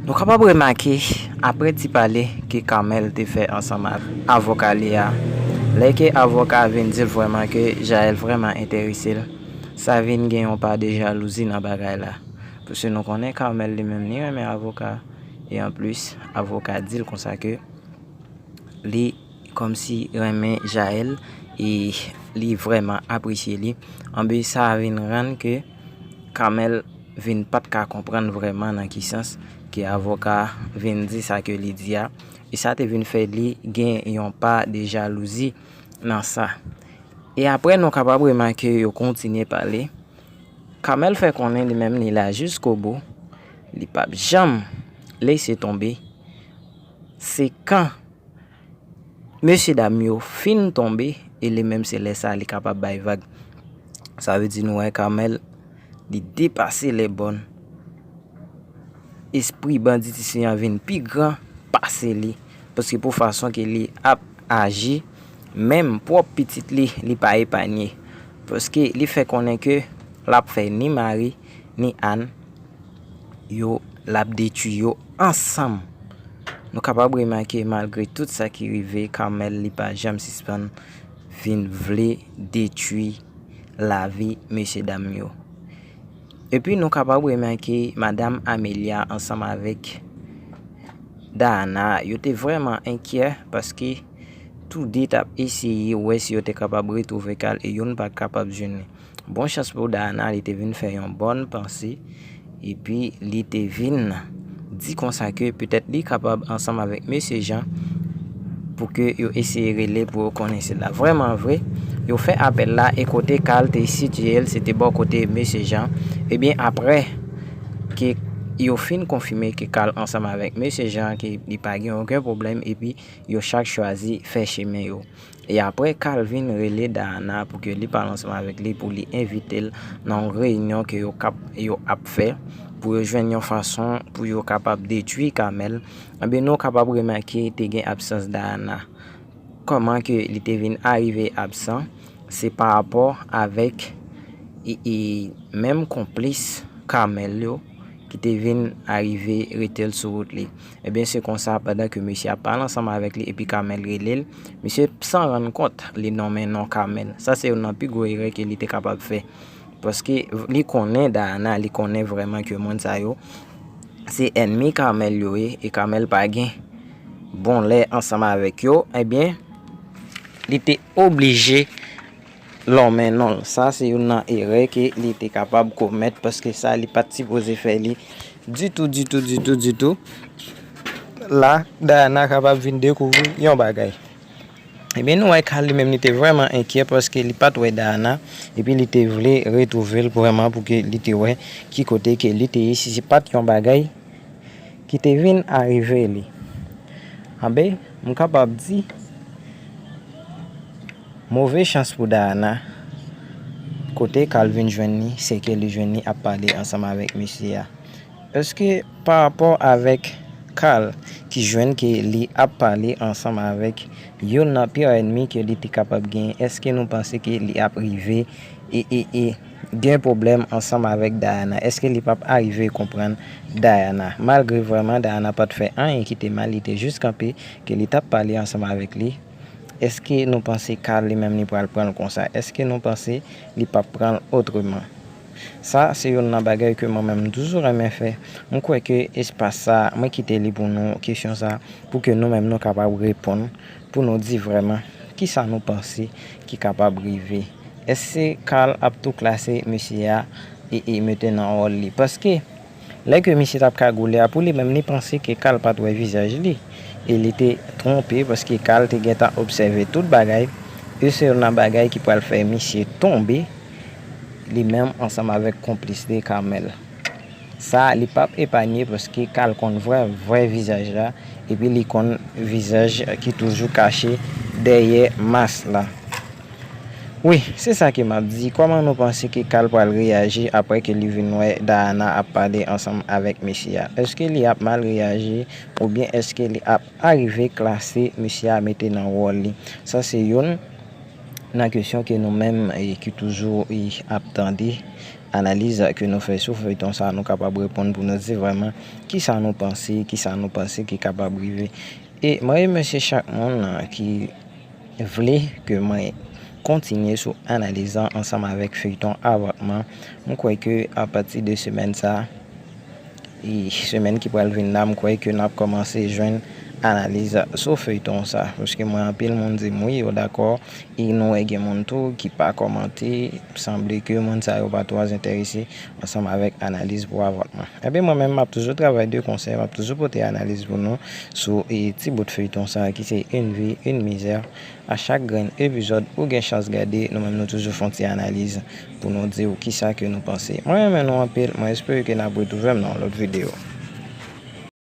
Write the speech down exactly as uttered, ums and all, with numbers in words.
Nou kapab remake, apre ti pale ke Carmel te fè ansanm ak avoka li a, lè ke avoka vin di l vrèman ke Jael vrèman enterese l, sa vin gen yon pa de jalouzi nan bagay la. Paske nou konnen Carmel li menm li renmen avoka, e anplis, avoka di l konsa ke li kòmsi renmen Jael e li vrèman apresye li. Anben, sa vin rann ke Carmel vin pa t ka konprann vrèman nan ki sans ke avoka vin di sa ke li di a, e sa te vin fè li gen yon pa de jalouzi nan sa. E apre, nou kapab remake yo kontinye pale. Carmel fè konnen li menm li la jiskobou, li p ap janm lese tonbe. Se kan mesye dam yo fin tonbe, e li menm se lè sa li kapab bay vag. Sa vle di nou wè Carmel, li depase lè bòn. Espri banditis li an vin pi gran pase li. Paske pou fason ke li ap aji, menm pwòp pitit li, li pa epanye. Paske li fè konnen ke l ap fè ni Mari, ni Ann, yo, l ap detwi yo ansanm. Nou kapab remake, malgre tout sa ki rive, Carmel li pa janm sispann vin vle detwi lavi mesye dam yo. Epi nou kapab remake madanm Amelia ansanm avèk Dayana, yo te vrèman enkyè paske toude t ap eseye wè si yo te kapab retwouve Carl e youn pa t kapab jwenn li. Bon chans pou Dayana, li te vin fè yon bòn panse, epi li te vin di konsa ke petèt li kapab ansanm avèk mesye Jan pou ke yo eseye rele pou yo konnen sila. Vrèman vre, yo fè apèl la e kote Carl te sitiye l, se te bò kote mesye Jan. Ebyen, apre ke yo fin konfime ke Carl ansanm avèk mesye Jan, ke li pa gen okenn pwoblèm, epi yo chak chwazi fè chemen yo. E apre, Carl vin rele Dayana pou ke li pale ansanm avèk li, pou li envite l nan yon reyinyon ke yo kap, yo ap fè, pou yo jwenn yon fason pou yo kapab detwi Carmel. Ebyen, nou kapab remake te gen absans Dayana. Kòman ke li te vin arive absan? Se pa rapò avèk e, e menm konplis Carmel yo ki te vin arive rete l sou wout li. Ebyen, se konsa, pandan ke mesye ap pale ansanm avèk li epi Carmel rele l, mesye, san rann kont, li nonmen non Carmel. Sa se youn nan pi gwo erè ke li te kapab fè. Paske li konnen Dayana, li konnen vrèman ke moun sa yo se ènmi Carmel yo ye, e Carmel pa gen bon lè ansanm avèk yo. Ebyen, li te oblije lonmen non l. Sa se youn nan erè ke li te kapab komèt, paske sa li pa t sipoze fè li ditou, ditou, ditou, ditou. La, Dayana kapab vin dekouvri yon bagay. Ebyen, nou wè Carl li menm li te vrèman enkyè paske li pa t wè Dayana, epi li te vle retwouve l vrèman pou ke li te wè ki kote ke li te ye, si se pa t yon bagay ki te vin arive li. Anben, m kapab di, move chans pou Dayana, kote Carl vin jwenn li, se ke li jwenn li ap pale ansanm avèk mesye a. Èske pa rapò avèk Carl ki jwenn ke li ap pale ansanm avèk youn nan pi ènmi ke li te kapab genyen, èske nou panse ke li ap rive e, e, e gen pwoblèm ansanm avèk Dayana? Èske li p ap arive konprann Dayana? Malgre vrèman Dayana pa t fè anyen ki te mal, li te jis kanpe ke li t ap pale ansanm avèk li. Èske nou panse Carl li menm li pral pran l konsa? Èske nou panse li p ap pran l otreman? Sa se youn nan bagay ke mwen menm m toujou renmen fè. M kwè ke espas sa, mwen kite li pou nou, kesyon sa, pou ke nou menm nou kapab reponn, pou nou di vrèman kisa nou panse ki kapab rive. Èske Carl ap tou klase mesye a e, e mete nan wòl li? Paske lè ke misye t ap kagoule a, pou li menm, li panse ke Carl pa t wè vizaj li. E li te twonpe, paske Carl te gentan obsève tout bagay. E se youn nan bagay ki pral fè misye tonbe, li menm ansanm avèk konplis li, Carmel. Sa, li p ap epanye, paske Carl konn vrè, vrè vizaj la, epi li konn vizaj ki toujou kache dèyè mas la. Wi, se sa ke m ap di. Kòman nou panse ke Carl pral reyaji apre ke li vin wè Dayana ap pale ansanm avèk mesye a? Èske li ap mal reyaji oubyen èske li ap arive klase mesye a, mete nan wòl li? Sa se youn nan kesyon ke nou menm, e, ki toujou, e, ap tande analiz ke nou fè sou feyton sa, nou kapab reponn pou nou di vrèman kisa nou panse, kisa nou panse ki kapab rive. E mwen remèsye chak moun ki vle ke mwen kontinye sou analiz lan ansanm avèk feyton Avantman. Mwen kwè ke apati de semèn sa, e semèn ki pral vin la, mwen kwè ke n ap kòmanse jwenn analiz sou feyton sa. Paske mwen, anpil moun di m wi, yo dakò, e nou wè gen moun tou ki pa kòmante, sanble ke moun sa yo pa twò enterese ansanm avèk analiz pou Avantman. Ebyen, mwen menm, m ap toujou travay de konsè, m ap toujou pote analiz pou nou sou e ti bout feyton sa ki se Une vie, une misère. A chak grenn epizòd ou gen chans gade, nou menm nou toujou fè yon ti analiz pou nou di w kisa ke nou panse. Mwen renmen nou anpil, mwen espere ke n ap retwouve m nan yon lòt videyo.